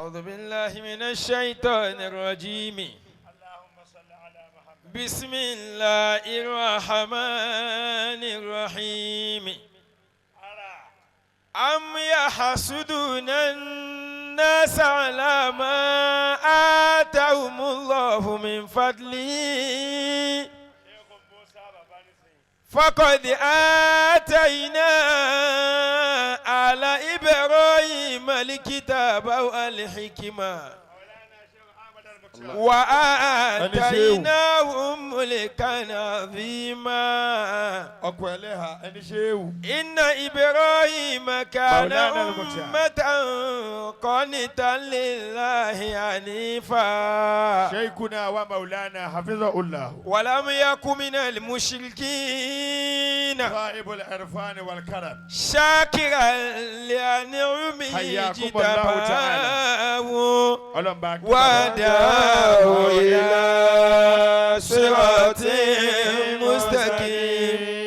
أعوذ بالله من الشيطان الرجيم. بسم الله الرحمن الرحيم. أم يحسدون الناس على ما آتاهم الله من فضله؟ فقد آتينا على إبراهيم الكتاب والحكمة وآتيناهم ملكا عظيما. Ọkọ ẹlẹ́hà ẹni ṣéwù. إن إبراهيم كان مولانا المختار. أمة قانتا لله حنيفا شيخنا ومولانا حفظه الله. ولم يك من المشركين. صاحب العرفان والكرم. شاكرا لأنعمه حياكم الله تعالى. اجتباه Ọlọ́run bá kí bàbá. وهداه إلى صراط مستقيم.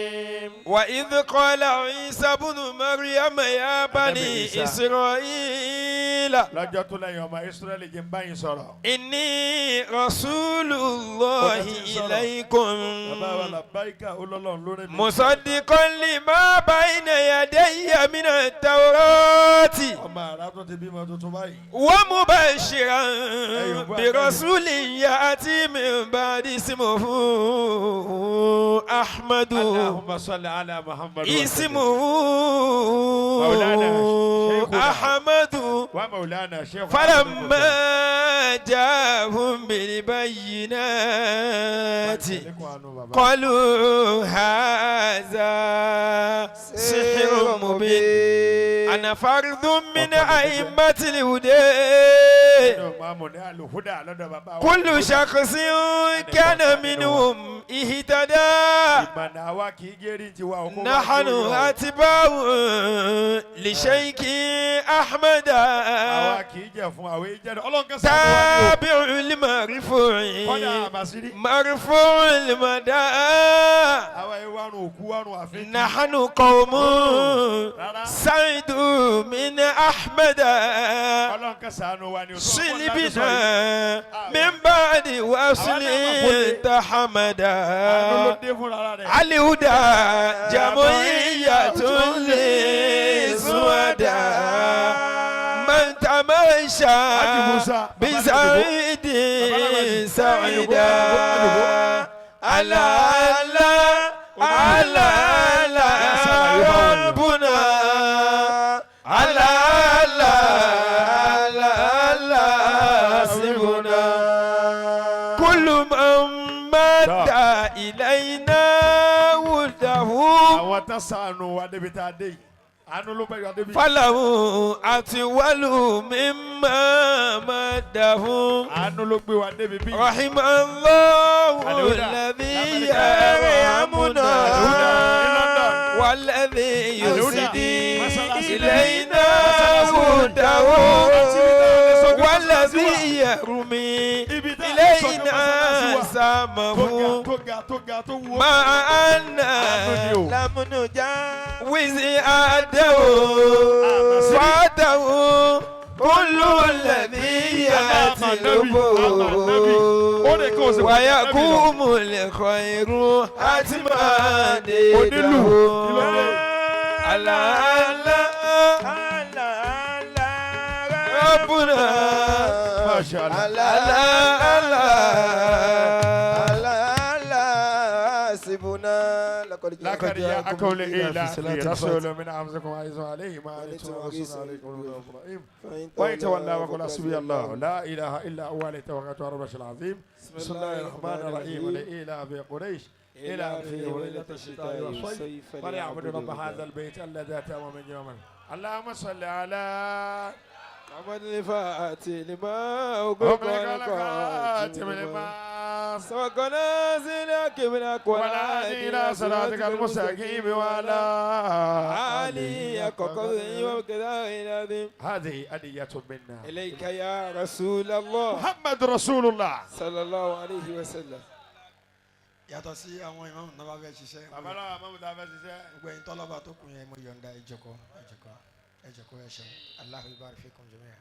وإذ قال عيسى ابن مريم يا بني عيسى. إسرائيل Lọ́jọ́ tó lẹ́yìn ọmọ Ísírẹ́lì jẹ́ ń bá yín sọ̀rọ̀. إني رسول الله Ọ̀gá tí ń sọ̀rọ̀. إليكم Bàbá wa làbáyíkà olólùn lórí mi. مصدقا لما بين يدي من التوراة Ọmọ àrà tó ti bímọ tuntun báyìí. ومبشرا أيوة. برسول يأتي من بعد اسمه أحمد. اللهم صل على محمد وسلم. اسمه مولانا شيخنا. أحمد. ومولانا شيخ. فلما جاءهم بالبينات قالوا هذا سحر مبين. أنا فرد من أئمة الهدى. كل شخص كان منهم اهتدى. Ìmọ̀nà àwa kì í gérí tiwa òkú. نحن أتباع لشيخ أحمد. Àwa kì í jẹ fún àwọn ìjẹ́ Ọlọ́run kẹsàn-án wa ni o. تابع المرفوع Kọ́dà àmàsírí. مرفوع المدى. Àwa ìwarun òkú warun àfin. نحن قوم سعد من أحمد. Ọlọ́run kẹsàn-án wa ni o. صلبنا من بعد وصل تحمدا. Àánú ló dé fúnra rẹ̀. الهدى جمعية للسودا من تمشى بسعيد سعيدا. ألا ألا ألا ألا ربنا ألا ألا ألا ألا حسبنا. كل من مد إلينا وده Àwọn tán sànù wa débi tá a dé yìí. Àánú ló bẹ̀rẹ̀ wa débi. فله أطول مما مده. Àánú ló gbé wa débi bí. رحم الله الهدى. الذي الأمريكا. يرحمنا الهدى. لندن. والذي الهدى. يسدي مصلاسي. إلينا مصلاسي. وده مصلاسي. والذي يرمي Ibi tá a lè sọ pé إلينا mọ́sálásí wa. سامه. Tó ga tó ga tó ga tó wúwo. مع أن Àánú ni o. Lámúnújà. وزي أدو فاته كل الذي يطلبه ويقوم الخير حتما. Onílù kí ló dé? ألا ألا Àlà àlà. ربنا. Masha Allah. ألا ألا Àlà àlà. Síbúná. لقد جاءكم لإيلاف رسول من أنفسكم عزيز عليه ما عنتم حريص عليكم بالمؤمنين رحيم. وإن تولوا فقل حسبي الله لا إله إلا هو عليه توكلت على العرش العظيم. بسم الله الرحمن الرحيم. لإيلاف قريش إيلافهم رحلة الشتاء والصيف فليعبدوا رب هذا البيت الذي أطعمهم من جوع. اللهم صل على محمد الفاتح لما أغلق أغلق الخاتم لما سبق نازلك من ولا إلى صراطك المستقيم وعلى علي قدره ومقداره العظيم. هذه هدية منا إليك يا رسول الله. محمد رسول الله. صلى الله عليه وسلم. Yàtọ̀ sí àwọn ìmáàmù náà bá fẹ́ ṣiṣẹ́. Bàbá náà mọ̀mú tá a fẹ́ ṣiṣẹ́. Gbogbo ẹ̀yin tọ́lọ́ba tó kù yẹn, mo yọ̀ǹda. Ìjọkọ̀, ìjọkọ̀, ẹjọkọ̀, ẹ ṣeun. Allahu yubarik fikum jami'an.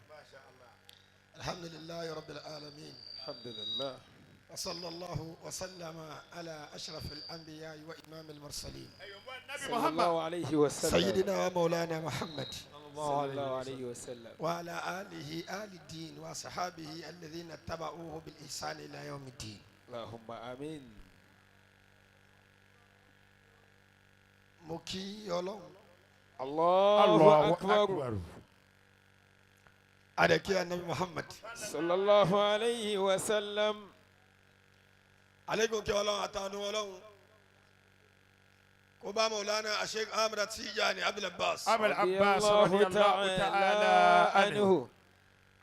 الحمد لله رب العالمين. الحمد لله. وصلى الله وسلم على أشرف الأنبياء وإمام المرسلين. صلى الله عليه وسلم. سيدنا ومولانا محمد. صلى الله عليه وسلم. وعلى آله آل الدين وصحابه الذين اتبعوه بالإحسان إلى يوم الدين. اللهم آمين. Mo kí Ọlọ́run. الله أكبر. A dẹ̀ kí Ànábì Muhammad. صلى الله عليه وسلم. Aleykum kí Ọlọ́run àtàánú Ọlọ́run. Kó bá Mawlana Sheikh Ahmed Tijani Abul Abbas. Abul Abbas radiyallahu ta'ala anhu.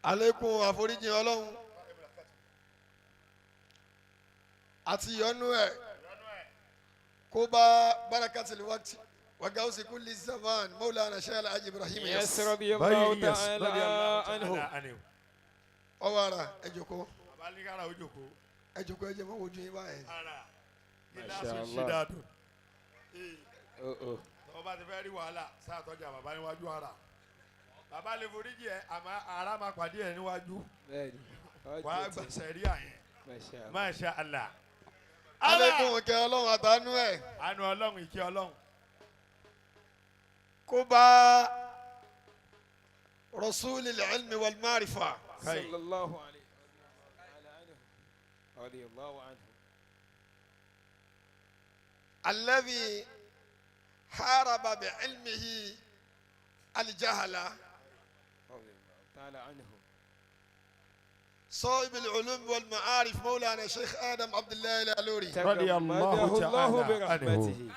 Aleykum àforíjì Ọlọ́run. Àti ìyọ́nú ẹ̀. Kó bá barakatil waqti wa gawsi kulli zaman Mawlana Sheikh Alhaji Ibrahim Yes, Yes. radiyallahu ta'ala anhu. Ọwọ́ ara ẹ jókòó. Bàbá ní kára ó jókòó. Ẹ jókòó ẹ jẹ́ mọ́ wojú yín báyìí. Ara. Masha Allah. Tọ́ bá ti fẹ́ rí wàhálà sáà tọ́jà bàbá níwájú ara. Bàbá lè foríjì ẹ àmọ́ ara máa pàdé ẹ níwájú. Wàá gbà sẹ́rí àyẹn. Masha Allah. Aleykum kẹ́ Ọlọ́run àtàánú ẹ̀. Àánú Ọlọ́run ìkẹ́ Ọlọ́run. Kó bá Rasulil ilmi wal ma'rifa. Sallallahu alayhi wa radiyallahu anhu. Alladhi haraba bi'ilmihi al-jahala. Ta'ala anhu. صاحب العلوم والمعارف مولانا شيخ آدم عبد الله العلوري رضي الله تعالى عنه.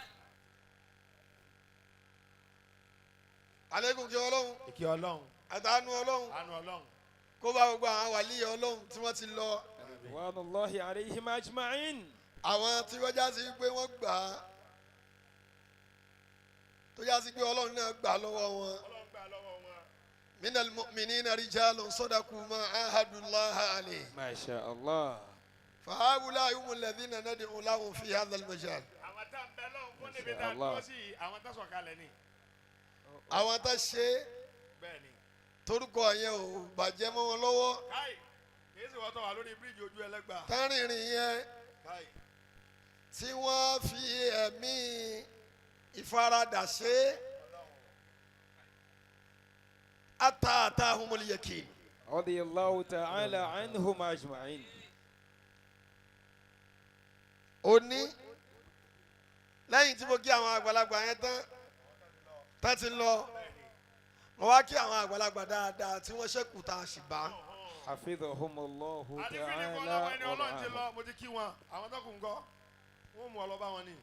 عليكم kí Ọlọ́run. Ìkẹ́ Ọlọ́run. Àtàánú Ọlọ́run. Àánú Ọlọ́run. Kó bá gbogbo àwọn wàlíì Ọlọ́run tí wọ́n ti lọ. Ridwanullahi alayhim ajma'in. Àwọn tí wọ́n já sí pé wọ́n gbà á. Tó já sí pé Ọlọ́run náà gbà lọ́wọ́ wọn. Ọlọ́run gbà lọ́wọ́ wọn. Minal mu'minina rijalun sadaqu ma ahadullaha alayhi. Masha Allah. Fahawula'i humul ladhina nad'u lahum fi hadha al-majal. Àwọn tá ń bẹ lọ́hùn fún níbi tá a dúró sí àwọn tá sọ̀kalẹ̀ ni. Àwọn tá ṣe Bẹ́ẹ̀ ni. torúkọ yẹn ò bàjẹ́ mọ́ wọn lọ́wọ́. Káì kìí sì wọ́n tọ́ wà lórí bíríìjì ojú ẹlẹ́gbà. Tárìnrìn yẹn Káì. tí wọ́n fi ẹ̀mí ìfaradà ṣe ata atahumul yakin. Radiyallahu ta'ala anhum ajma'in. Òní lẹ́yìn tí mo kí àwọn àgbàlagbà yẹn tán tán ti lọ mo wá kí àwọn àgbàlagbà dáadáa tí wọ́n ṣẹ́kù tá a sì bá. Hafidhahumullahu Àdìfín ní kọ́ ta'ala lọ́wọ́ ẹni wa Ọlọ́run ti ra'ahum. lọ mo ti kí wọn àwọn tó kù ń kọ́ wọ́n mú ọ lọ bá wọn ni.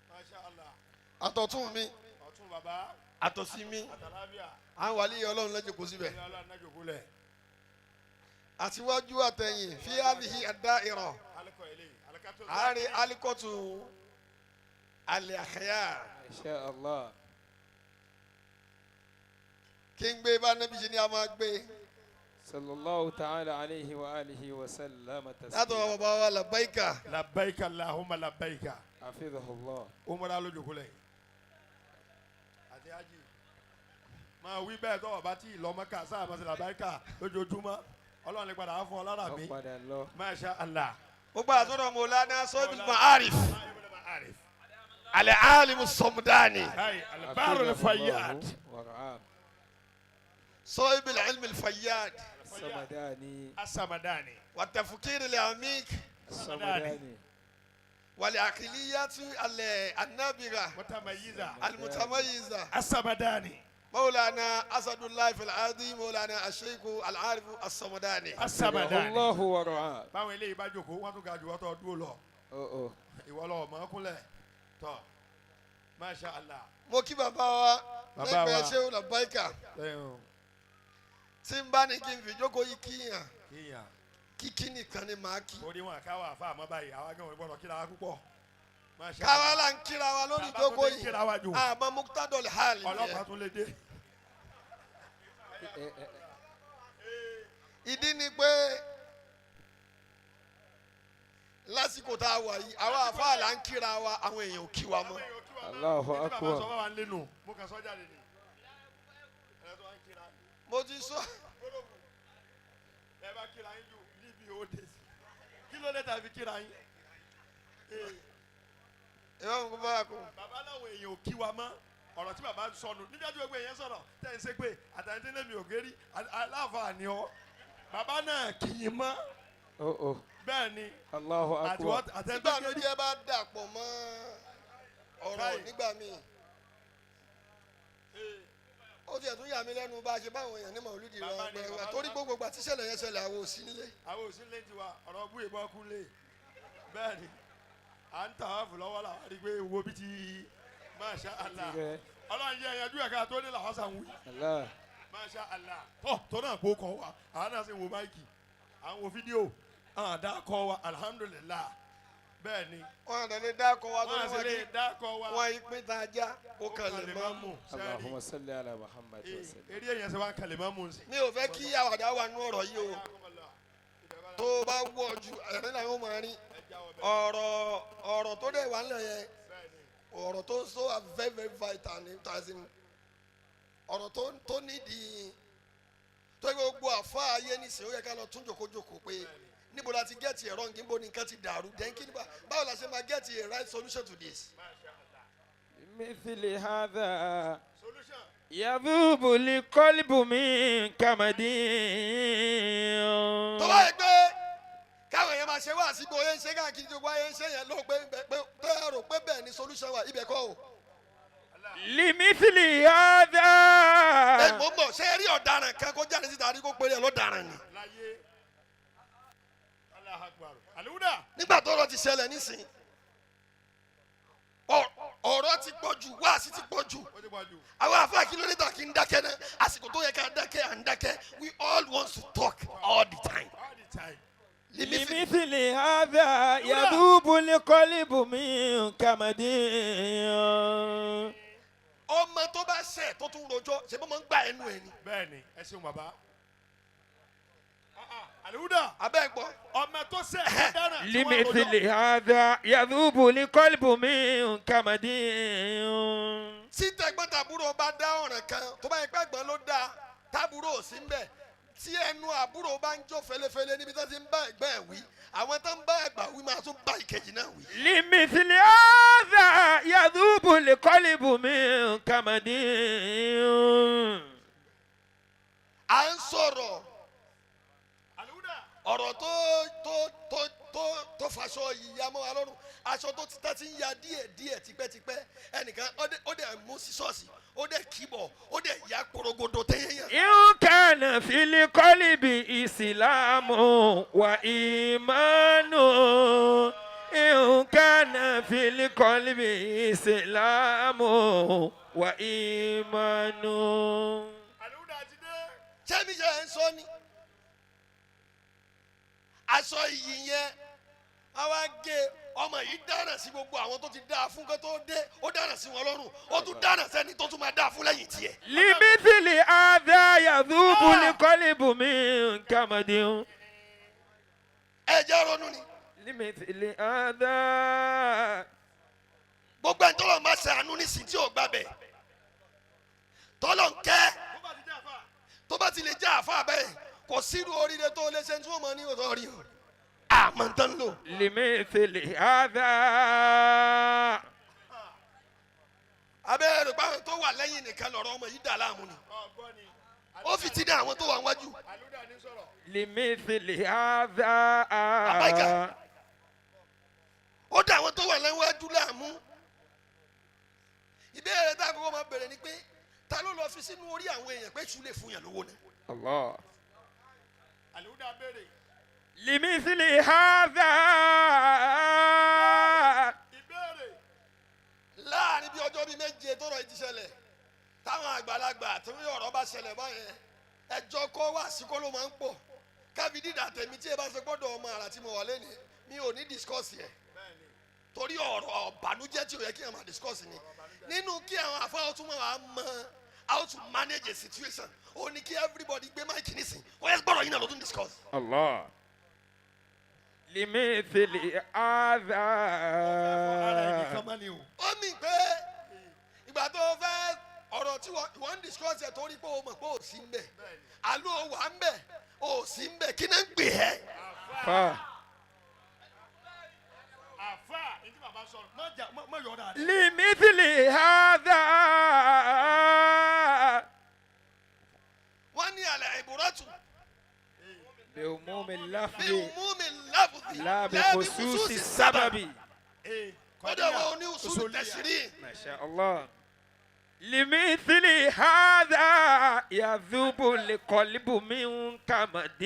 Masha Allah. Àtọ̀tún mi Ọ̀tún bàbá àtọ̀sí mi àtàlábíà àwọn wàlíì Ọlọ́run lọ́jọ́ kó síbẹ̀. ní Ọlọ́run náà jòkó lẹ̀. Àtiwájú àtẹ̀yìn fi hadhihi ad-da'ira Alikọ ilé alikató. àárín alikọ́tù al-akhyar. Masha Allah. Kí n gbé bá Nábì ṣe ni a máa gbé. Sallallahu ta'ala alayhi wa alihi wa sallama Látọ̀ taslima. bàbá wa labbaika. Labbaika Allahumma labbaika. Hafidhahullah. Umara ló jòkó lẹ̀. Àti ájì. Máa wí bẹ́ẹ̀ tọ́wọ̀ bá tí ì lọ Mẹ́kà sáà máa ṣe labbaika lójoojúmọ́. Ọlọ́run lè padà wá fún ọ lára mi. Ó padà lọ. Masha Allah. Gbogbo àtọ́dọ̀ Mawlana Sahibul Ma'arif. Al-Alim as-Samdani. Káì al-Bahrul Fayyad. Wa ra'ah. Sahibul Ilm al-Fayyad. Samadani. Asamadani. Wa tafkir al-amik. Samadani. Wal-aqliyat an-nabigha. Mutamayiza. Al-mutamayyiza. Asamadani. Mawlana Asadullah fil Ardi Mawlana Ash-Shaykh Al-Arif As-Samadani. Asamadani. Allahu wa ra'ah. Báwọn eléyìí bá jókòó wọ́n tún ga jù wọ́n tó dúró lọ. Oh oh. Ìwọ lọ mọ̀ kúnlẹ̀ tọ́. Masha Allah. Mo kí bàbá wa Bàbá lẹ́gbẹ̀ẹ́ wa. Shehu Labbaika. Tí n bá ní kí n fi jókòó yìí kíyàn Kíyàn. kíkí nìkan ni màá kí. Torí wọn káwá àfa àmọ́ báyìí àwa gan gbọ́dọ̀ kíra wa púpọ̀. Masha Káwa Allah. là ń kíra wa lórí Bàbá tó ìjókòó ti ń yìí. kíra wa jù. Àmọ́ Muqtadul Hal nìyẹn. Ọlọ́pàá tún lè dé. Ìdí ni pé lásìkò tá a wà yìí àwa àfáà là ń kíra wa àwọn èèyàn ò kí wa mọ́. Allahu Ní tí bàbá akbar. sọ fún wa ń lénu, mo kàn sọ jáde ni. Ẹ tó wá ń kíra. Mo ti sọ yín jù níbi òde kí ló lè tàbí kíra yín. Ìwọ ń bá kú. Bàbá láwọn èèyàn ò kí wa mọ́ ọ̀rọ̀ tí bàbá ń sọnù níbi àti gbogbo èèyàn sọ̀rọ̀ tẹ̀ ń ṣe pé àtàntí lèmi ò gérí aláǹfààní ọ bàbá náà kì í mọ́ Oh, oh. bẹ́ẹ̀ ni Allahu akbar. àtẹ̀tọ́ Ìbànújẹ́ bá dàpọ̀ mọ́ ọ̀rọ̀ Báyìí. nígbà míì. Ó tiẹ̀ tún yà mí lẹ́nu bá a ṣe báwọn èèyàn ní màálùdì rẹ̀ Bàbá ni, ọgbẹ́ wa bàbá torí ni. gbogbo ìgbà tíṣẹ̀lẹ̀ yẹn ṣẹlẹ̀ àwọn ò sí nílé. Àwọn òsín lè tiwa ọ̀rọ̀ bú ìbọn kú lé bẹ́ẹ̀ ni à ń tà wá fún lọ́wọ́ làwọn rí i pé wo bí ti Masha Allah ọlọ́run yẹ ẹ̀yẹ́dú ẹ̀ka tó ní làwọn sàn wí. Allah. Masha Allah tọ́ tó náà kó kọ́ wa àwọn náà sì wo máìkì à ń wo fídíò àdá kọ́ wa alhamdulillah bẹ́ẹ̀ ni Wọ́n àdá lè dákọ̀ wa wọ́n torí á sì wọn lè kí dá kọ́ wa wọ́n ìpín tá a já ó kàn lè má mú. Allahumma salli ala Muhammad wa sallim. Eré èèyàn sọ wá kàlẹ́ má mú un sí. Mi ò fẹ́ kí àwàdà wà nú ọ̀rọ̀ yìí o. Tó o bá wọ̀ ju ẹ̀rín làwọn máa rí. Ọ̀rọ̀ ọ̀rọ̀ tó dẹ̀ wà nílẹ̀ yẹn ọ̀rọ̀ tó so very very vital ní tazim ọ̀rọ̀ tó tó nídìí tó yẹ gbogbo àfa ayé nísìnyí ó yẹ ká lọ tún jòkójòkó pé níbo la ti gẹ́ẹ̀tì ẹ̀rọ níbo ni nǹkan ti dàrú dẹ́ńkì nípa báwo la ṣe máa gẹ́ẹ̀tì a right solution to this. مثل هذا Solution. يذوب القلب من كمد. Tó bá yẹ pé káwọn èèyàn máa ṣe wá sí bóyá ń ṣe káàkiri tó wáyé ń ṣe yẹn ló pé pé tó yà rò pé bẹ́ẹ̀ ni solution wà ibẹ̀ kọ́ o. لمثل هذا Ẹ mọ̀ mọ̀ ṣé rí ọ̀daràn kan kó jáde síta rí kó péré ẹ̀ lọ́daràn ni. Láyé Allahu Akbar àlùdà. Nígbà tọ́rọ̀ ti ṣẹlẹ̀ nísìnyí ọ̀rọ̀ ti pọ̀ jù wáàsí ti pọ̀ jù. Ó ti pọ̀ jù. Àwọn àfáà kí ló dé tà kí n dákẹ́ náà àsìkò tó yẹ ká dákẹ́ à ń dákẹ́. We all want to talk all the time. All the time. لمثل هذا يذوب القلب من كمد. Ọmọ tó bá ṣẹ̀ tó tún rojọ́ ṣe bó máa ń gbà ẹnu ẹ ni. Bẹ́ẹ̀ ni ẹ ṣeun bàbá àlùdà. Abẹ́ gbọ́. Ọmọ tó ṣẹ̀ ẹ̀ dáná tí wọ́n rojọ́. لمثل هذا يذوب القلب من كمد. Tí tẹ̀gbọ́n-tàbúrò bá dá ọ̀ràn kan tó bá yẹ pé ẹ̀gbọ́n ló dá tábúrò ò sí ń bẹ̀ tí ẹnu àbúrò bá ń jó fẹlẹfẹlẹ níbi tó ti ń bá ẹ̀gbọ́n ẹ̀ wí àwọn tó ń bá ẹ̀gbà wí máa tún bá ìkejì náà wí. لمثل هذا يذوب القلب من كمد. À ń sọ̀rọ̀ Àlùdà. Ọ̀rọ̀ tó tó tó tó tó faṣọ yìí ya mọ́ wa lọ́rùn aṣọ tó ti tá ti ń ya díẹ̀ díẹ̀ tipẹ́tipẹ́ ẹnìkan ó dẹ̀ mú sí ṣọ́ọ̀ṣì ó dẹ̀ kíbọ̀ ó dẹ̀ ya korogodo tẹ́yẹ̀yẹ̀. إن كان في القلب إسلام وإيمان إن كان في القلب إسلام وإيمان. Àlùdà ti dé. Ṣé mi ṣe ń sọ ni aṣọ iyì yẹn a wá gé ọmọ yìí dáná sí gbogbo àwọn tó ti dáa fún kó tó dé ó dáná sí wọn lọ́rùn ó tún dáná sẹ́ni tó tún máa dáa fún lẹ́yìn tiẹ̀. لمثل هذا يذوب القلب من كمد. Ẹ jẹ́ ronú ni. لمثل هذا Gbogbo ẹni tọ́lọ̀ máa ṣe àánú nísìnyí tí ò gbà bẹ̀ tọ́lọ̀ ń kẹ́ Bó bá ti jẹ́ àfà. Tó bá ti lè jẹ́ àfa bẹ́ẹ̀ kò sírú oríire tó lé ṣe tí wọ́n mọ̀ ní òtọ́ rí o àmọ́ ń tán lò. لمثل هذا Abẹ́rẹ́ rẹ̀ báwọn tó wà lẹ́yìn nìkan lọ̀rọ̀ ọmọ yìí dà láàmú ni Ọgbọ́n ni. Ó fi ti dá àwọn tó wà wájú. Àlùdà ní sọ̀rọ̀. لمثل هذا Àbáyíká. Ó dá àwọn tó wà lẹ́wájú láàmú. Ìbéèrè tá a kọ́kọ́ máa bẹ̀rẹ̀ ni pé ta ló lọ fi sínú orí àwọn èèyàn pé ṣù lè fún yàn lówó ni. الله Àlùdà béèrè. لمثل هذا Ìbéèrè. Láàrin bí ọjọ́ bíi 7 tọ́rọ̀ yìí ti ṣẹlẹ̀ táwọn àgbàlagbà tí ọ̀rọ̀ bá ṣẹlẹ̀ báyẹn ẹjọ́ kọ́ wá sí kó ló máa ń pọ̀ kábí dídà tẹ̀mí tí ẹ bá ṣe gbọ́dọ̀ ọmọ àrà tí mo wà lẹ́nu mi ò ní discuss yẹ torí ọ̀rọ̀ ọ̀bànújẹ́ tí ò yẹ kí ẹ máa discuss ni nínú kí àwọn afáwọn tún máa mọ how to manage a situation ó ní kí everybody gbé mic nísìn ó yẹ gbọ́dọ̀ yín náà ló tún discuss. الله لمثل Ara ẹnìkan هذا mọ́ ni o. Ó mì pé ìgbà tó o fẹ́ ọ̀rọ̀ tí wọ́n ń discuss ẹ̀ torí pé o mọ̀ pé o sí ń bẹ̀ àlọ́ wà ń bẹ̀ o sí ń bẹ̀ kí náà ń gbé ẹ. ẹ́. Àfà ní tí bàbá sọ̀rọ̀ má yọ̀ ọ́ dáadáa. لمثل هذا Wọ́n ní àlẹ́ ìbúrọ́tù بعموم bí اللفظ umumi láfùdí لا بخصوص السبب. Kọ́dọ̀ wọn ní usulu tẹ̀sírì. ما شاء الله. لمثل هذا يذوب القلب من كمد.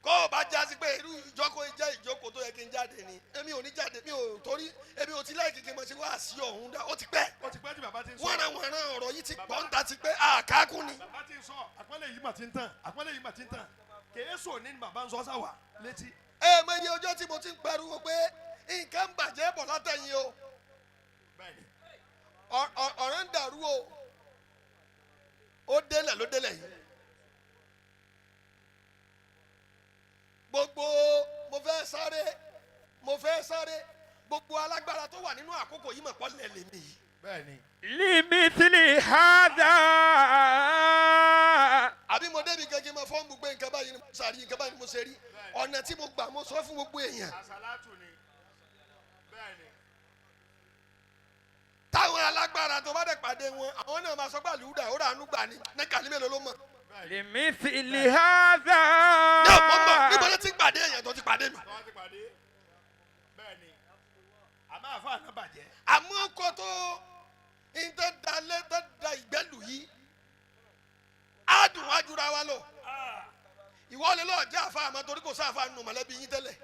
Kó o bá jásí pé irú ìjókòó jẹ́ ìjókòó tó yẹ kí n jáde ni, èmi ò ní jáde, mi ò torí èmi ò ti láì kí n mọ̀ sí wá sí ọ̀hún dá, ó ti pẹ́. Ó ti pẹ́ tí bàbá ti ń sọ. Wọ́nranwọ̀nran ọ̀rọ̀ yìí ti pọ̀ ń ta ti pẹ́, àkákùn ni. Bàbá ti ń sọ àpẹẹrẹ yìí mà ti ń tàn, àpẹẹrẹ yìí mà ti ń tàn, kèésò ní bàbá ń sọ sáwà létí. Ẹ mọ iye ọjọ́ tí mo ti ń pariwo pé nǹkan ń bàjẹ́ bọ̀ látẹ̀yìn o, Bẹ́ẹ̀ni. Ọ̀rọ̀ ń dàrú o, ó délẹ̀ ló délẹ̀ yìí. Gbogbo mo fẹ́ sáré, mo fẹ́ sáré, gbogbo alágbára tó wà nínú àkókò yìí mọ̀ pọ́ lẹ̀ lèmi yìí. Bẹ́ẹ̀ni. لمثل هذا Àbí mo débi gẹ́gẹ́ mo fọ́n gbogbo nǹkan báyìí ni mo sàrí, nǹkan báyìí ni mo ṣe rí, ọ̀nà tí mo gbà mo sọ fún gbogbo èèyàn. Àsálàtù ni. Bẹ́ẹ̀ni. Táwọn alágbára tó bá dẹ̀ pàdé wọn, àwọn náà máa sọ pé àlùdà ó rà ánú gbà ní nẹ́kàlí mélòó ló mọ̀. لمثل هذا Ní ọ̀pọ̀ mọ̀ níbo ló ti ń pàdé èèyàn tó ti pàdé mi. Tọ́wọ́ ti pàdé. Bẹ́ẹ̀ni. Àmọ́ àfà náà bàjẹ́. Àmọ́ ọkọ̀ tó ń tẹ́ da lé tẹ́ da ìgbẹ́lù yìí á dùn wá jura wa lọ. Ìwọ lè lọ́ọ̀ jẹ́ àfa àmọ́ torí kò sáfà nù mọ̀lẹ́bí yín tẹ́lẹ̀.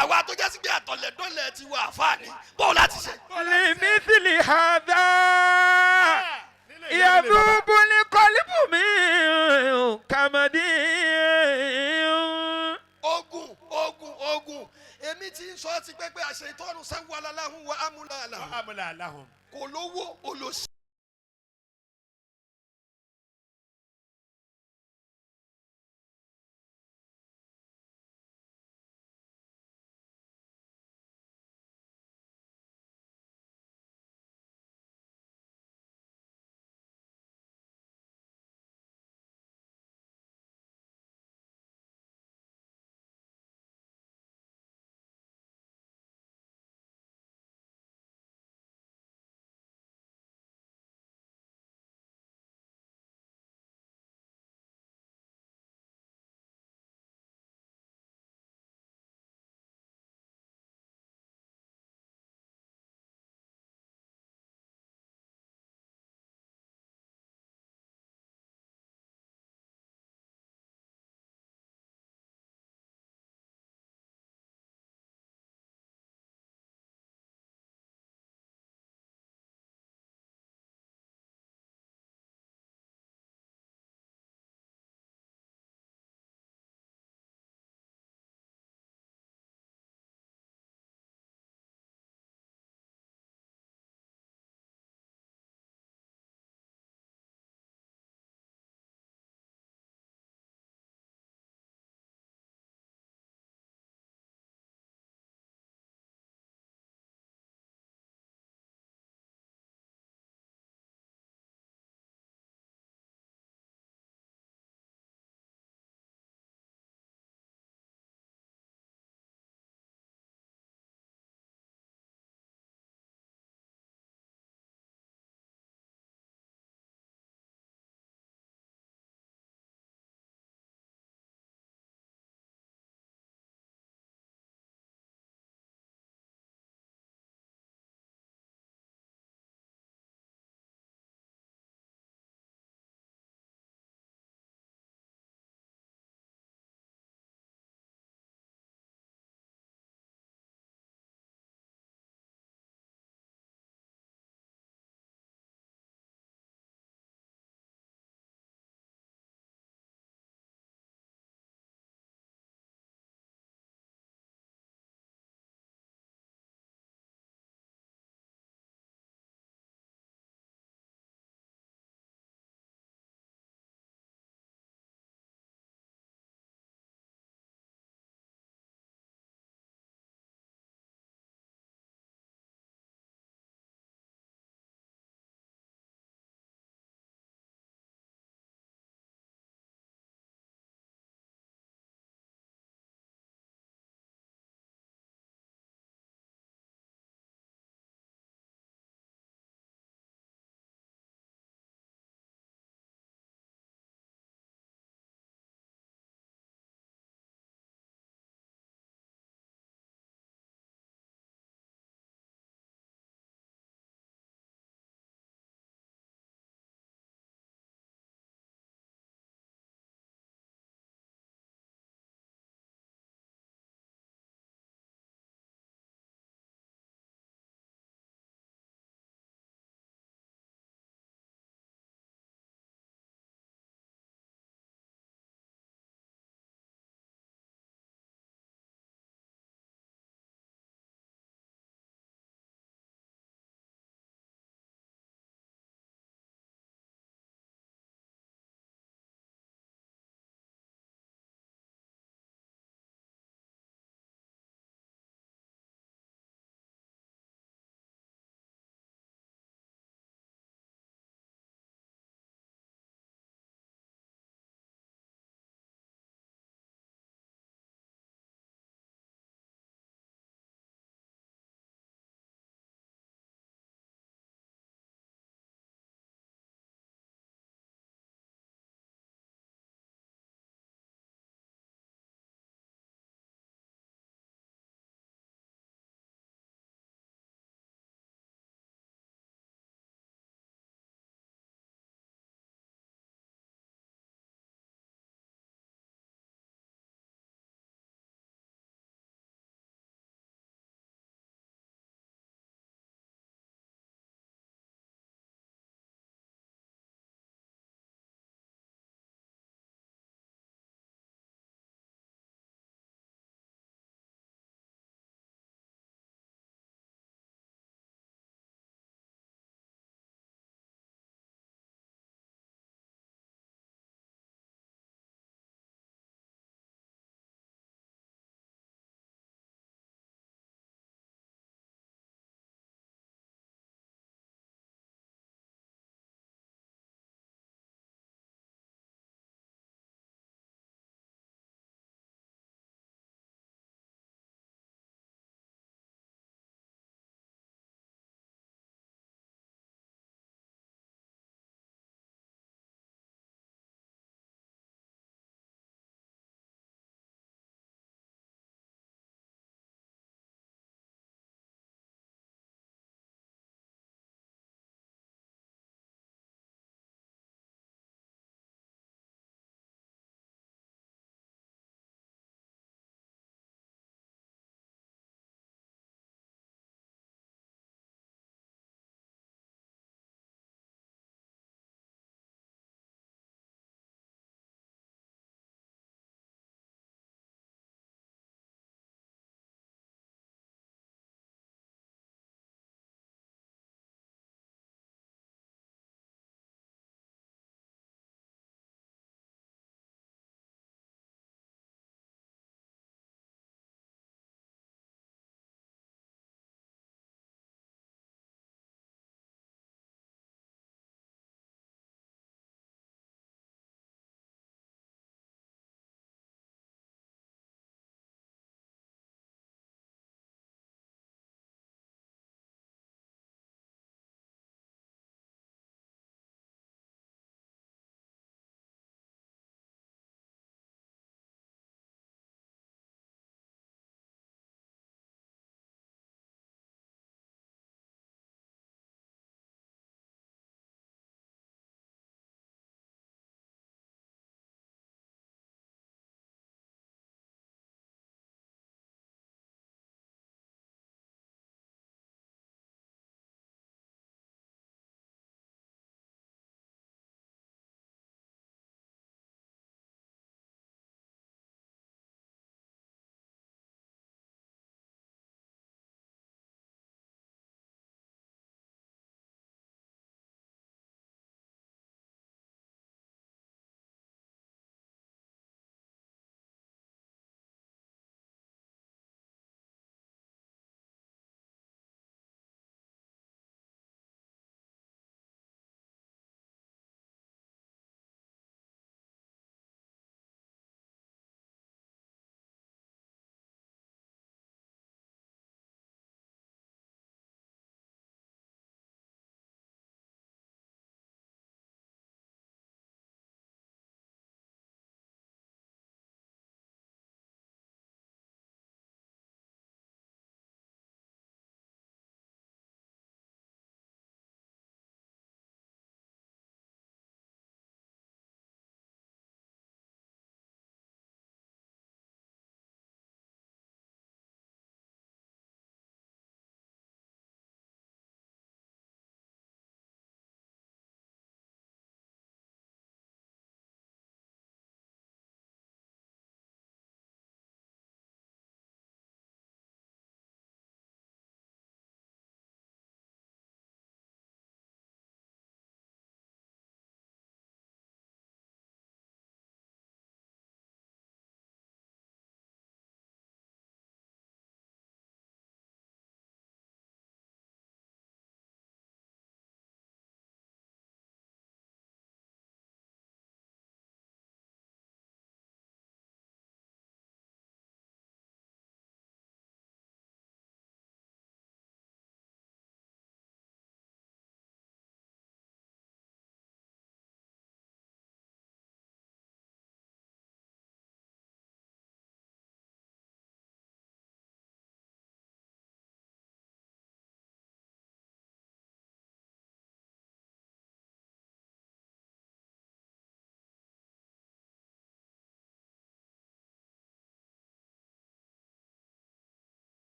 Àwa tó jẹ́ sí pé àtọ̀lẹ̀dọ́lẹ̀ ti wọ àfa ni bóò láti ṣe. لمثل هذا Nílé ìyá nílé bàbá. يذوب القلب من كمد. Ogun ogun ogun, èmi ti ń sọ ti pẹ́ pé àṣẹ ìtọ́nu sẹ́wọ́ aláhùn wa amúlá àlàhùn. Amúlá aláhùn. Kò lówó olóṣì.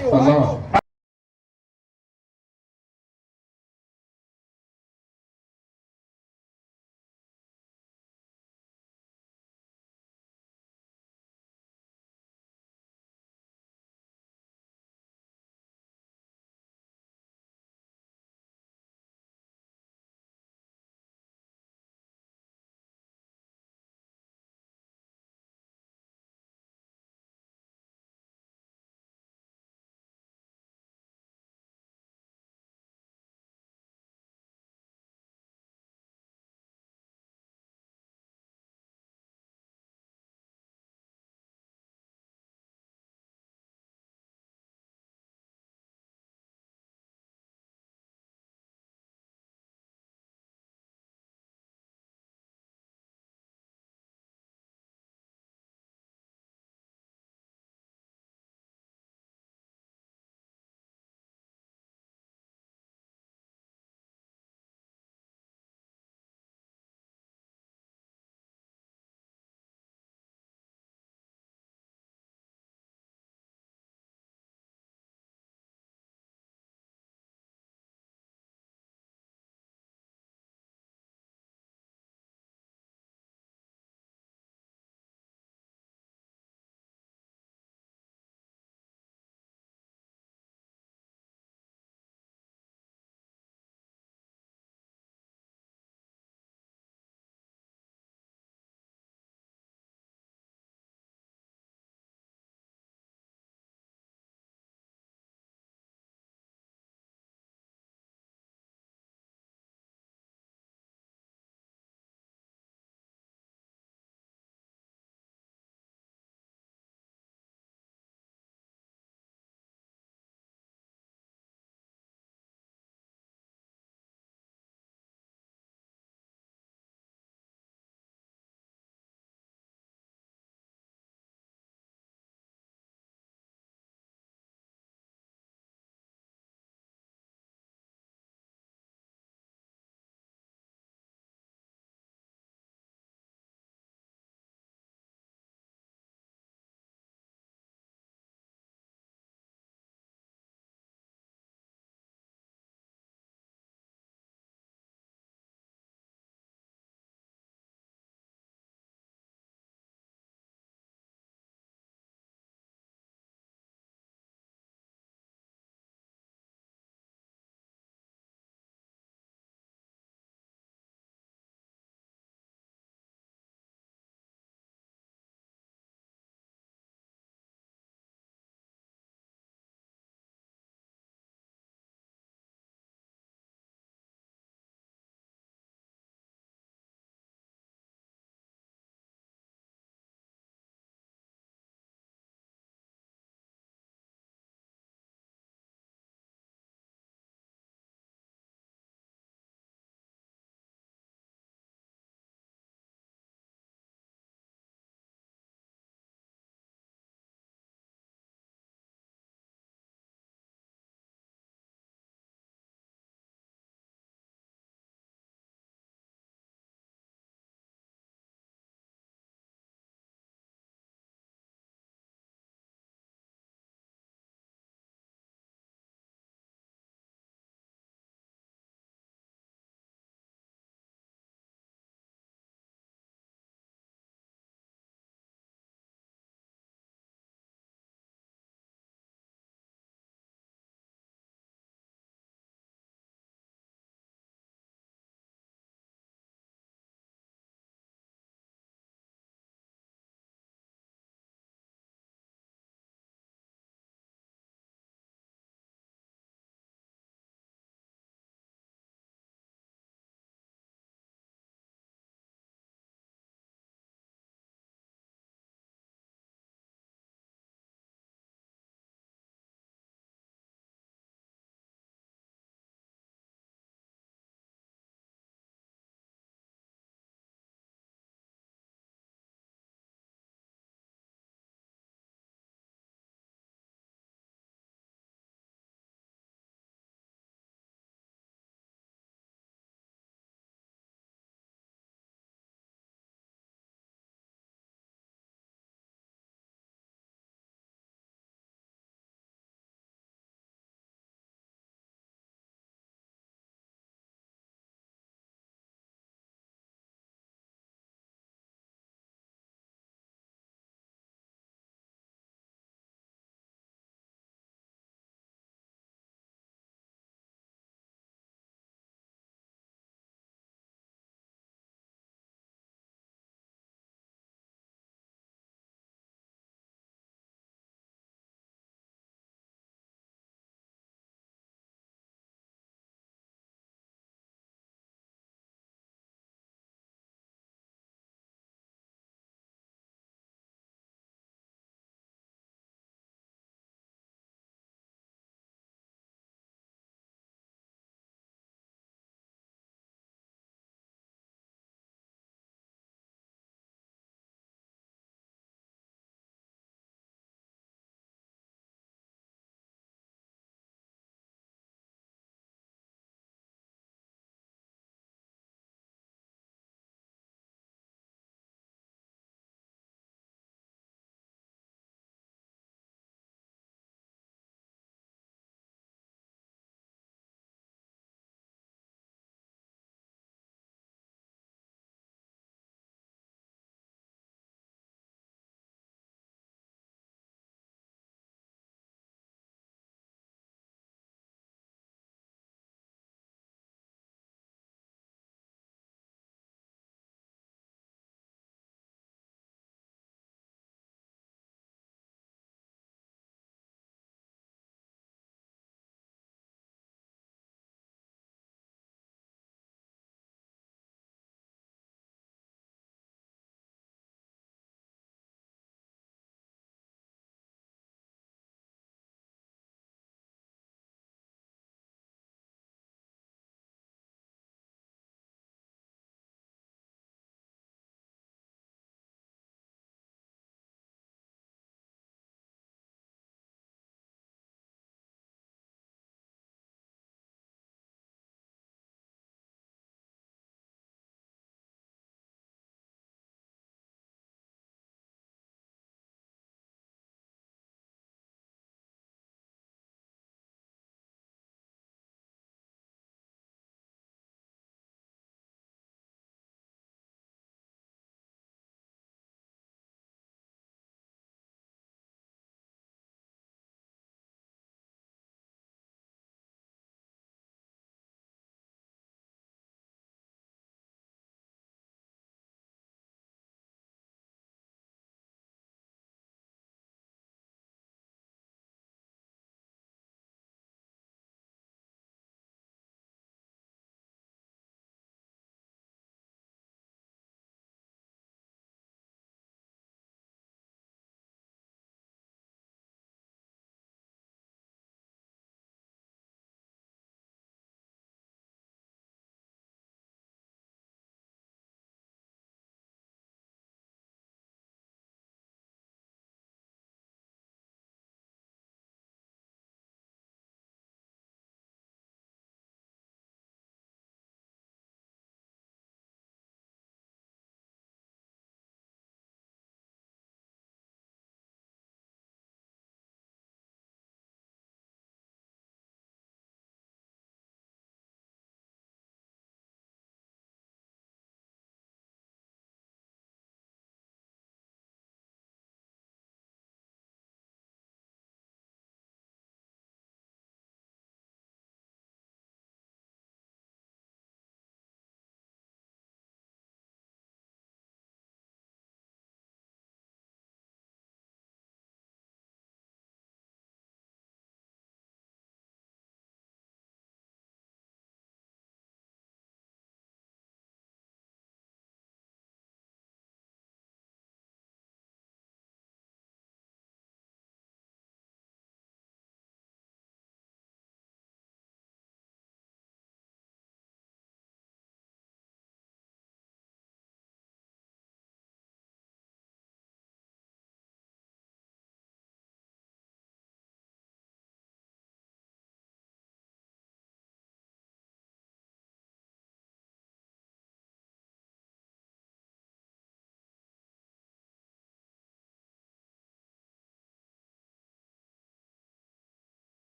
yẹn ò wá Allah. dùn.